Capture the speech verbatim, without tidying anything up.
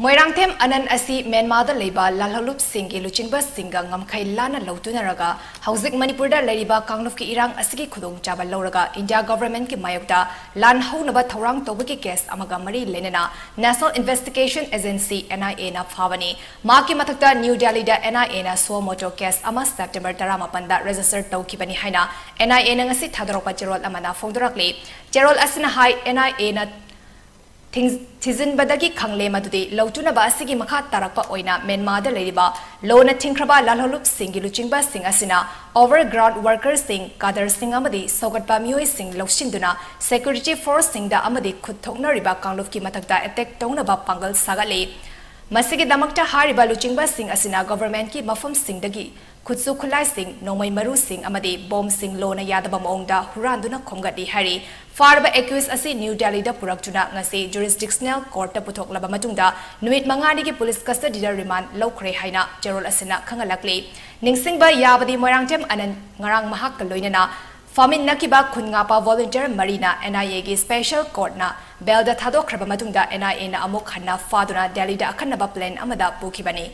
ꯃꯣꯏꯔꯥꯡꯊꯦꯝ ꯑꯅꯟ ꯑꯁꯤ ꯃ꯭ꯌꯥꯟꯃꯥꯔꯗ ꯂꯩꯕ ꯂꯥꯜꯍꯧꯂꯨꯞꯁꯤꯡꯒꯤ ꯂꯨꯆꯤꯡꯕꯁꯤꯡꯒ ꯉꯝꯈꯩ ꯂꯥꯟꯅ ꯂꯧꯇꯨꯅꯔꯒ ꯍꯧꯖꯤꯛ ꯃꯅꯤꯄꯨꯔꯗ ꯂꯩꯔꯤꯕ ꯀꯥꯡꯂꯨꯞꯀꯤ ꯏꯔꯥꯡ ꯑꯁꯤꯒꯤ ꯈꯨꯗꯣꯡꯆꯥꯕ ꯂꯧꯔꯒ ꯏꯟꯗꯤꯌꯥ ꯒꯚꯔꯟꯃꯦꯟꯠꯀꯤ ꯃꯥꯌꯣꯛꯇ ꯂꯥꯟ ꯍꯧꯅꯕ ꯊꯧꯔꯥꯡ ꯇꯧꯕꯒꯤ ꯀꯦꯁ ꯑꯃꯒ ꯃꯔꯤ ꯂꯩꯅꯅ National Investigation Agency, N I A ꯅ ꯐꯥꯕꯅꯤ꯫ ꯃꯍꯥꯛꯀꯤ ꯃꯊꯛꯇ ꯅ꯭ꯌꯨ ꯗꯦꯜꯂꯤꯗ N I A ꯅ suo motu ꯀꯦꯁ ꯑꯃ ꯁꯦꯞꯇꯦꯝꯕꯔ ꯇꯔꯥꯃꯥꯄꯟꯗ ꯔꯦꯖꯤꯁꯇꯔ ꯇꯧꯈꯤꯕꯅꯤ ꯍꯥꯏꯅ N I A ꯅ ꯉꯁꯤ ꯊꯥꯗꯣꯔꯛꯄ ꯆꯦꯔꯣꯜ ꯑꯃꯅ ꯐꯣꯡꯗꯣꯔꯛꯂꯤ꯫ ꯆꯦꯔꯣꯜ ꯑꯁꯤꯅ ꯍꯥꯏ, N I A ꯅ ꯊꯤꯡ-, ꯊꯤꯖꯤꯟꯕꯗꯒꯤ ꯈꯪꯂꯦ ꯃꯗꯨꯗꯤ ꯂꯧꯇꯨꯅꯕ ꯑꯁꯤꯒꯤ ꯃꯈꯥ ꯇꯥꯔꯛꯄ ꯑꯣꯏꯅ ꯃ꯭ꯌꯥꯟꯃꯥꯔꯗ ꯂꯩꯔꯤꯕ ꯂꯣꯅ ꯊꯤꯡꯈ꯭ꯔꯕ ꯂꯥꯜꯍꯧꯂꯨꯞꯁꯤꯡꯒꯤ ꯂꯨꯆꯤꯡꯕꯁꯤꯡ ꯑꯁꯤꯅ overground workerꯁꯤꯡ, cadreꯁꯤꯡ ꯑꯃꯗꯤ ꯁꯧꯒꯠꯄ ꯃꯤꯑꯣꯏꯁꯤꯡ ꯂꯧꯁꯤꯟꯗꯨꯅ security forceꯁꯤꯡꯗ ꯑꯃꯗꯤ ꯈꯨꯠ ꯊꯣꯛꯅꯔꯤꯕ ꯀꯥꯡꯂꯨꯞꯀꯤ ꯃꯊꯛꯇ attack ꯇꯧꯅꯕ ꯄꯥꯡꯒꯜ ꯁꯥꯒꯠꯂꯤ꯫ ꯃꯁꯤꯒꯤꯗꯃꯛꯇ ꯍꯥꯏꯔꯤꯕ ꯂꯨꯆꯤꯡꯕꯁꯤꯡ ꯑꯁꯤꯅ ꯒꯚꯔꯟꯃꯦꯟꯠꯀꯤ ꯃꯐꯝꯁꯤꯡꯗꯒꯤ ꯈꯨꯠꯁꯨ ꯈꯨꯠꯂꯥꯏꯁꯤꯡ, ꯅꯣꯡꯃꯩ ꯃꯔꯨꯁꯤꯡ ꯑꯃꯗꯤ ꯕꯣꯝꯁꯤꯡ ꯂꯣꯅ ꯌꯥꯗꯕ ꯃꯑꯣꯡꯗ ꯍꯨꯔꯥꯟꯗꯨꯅ ꯈꯣꯝꯒꯠꯂꯤ ꯍꯥꯏꯔꯤ꯫ ꯐꯥꯔꯕ accused ꯑꯁꯤ ꯅ꯭ꯌꯨ ꯗꯦꯜꯂꯤꯗ ꯄꯨꯔꯛꯇꯨꯅ ꯉꯁꯤ jurisdictional courtꯇ ꯄꯨꯊꯣꯛꯂꯕ ꯃꯇꯨꯡꯗ ꯅꯨꯃꯤꯠ ꯃꯉꯥꯅꯤꯒꯤ police custodyꯗ remand ꯂꯧꯈ꯭ꯔꯦ ꯍꯥꯏꯅ ꯆꯦꯔꯣꯜ ꯑꯁꯤꯅ ꯈꯪꯍꯜꯂꯛꯂꯤ꯫ ꯅꯤꯡꯁꯤꯡꯕ ꯌꯥꯕꯗꯤ ꯃꯣꯏꯔꯥꯡꯊꯦꯝ ꯑꯅꯟ ꯉꯔꯥꯡ ꯃꯍꯥꯛꯀ ꯂꯣꯏꯅꯅ ꯐꯥꯃꯤꯟꯅꯈꯤꯕ ꯈꯨꯟ ꯉꯥꯛꯄ volunteer ꯃꯔꯤꯅ N I Aꯒꯤ special courtꯅ bailꯗ ꯊꯥꯗꯣꯛꯈ꯭ꯔꯕ ꯃꯇꯨꯡꯗ N I Aꯅ ꯑꯃꯨꯛ ꯍꯟꯅ ꯐꯥꯗꯨꯅ ꯗꯦꯜꯂꯤꯗ ꯑꯈꯟꯅꯕ plane ꯑꯃꯗ ꯄꯨꯈꯤꯕꯅꯤ꯫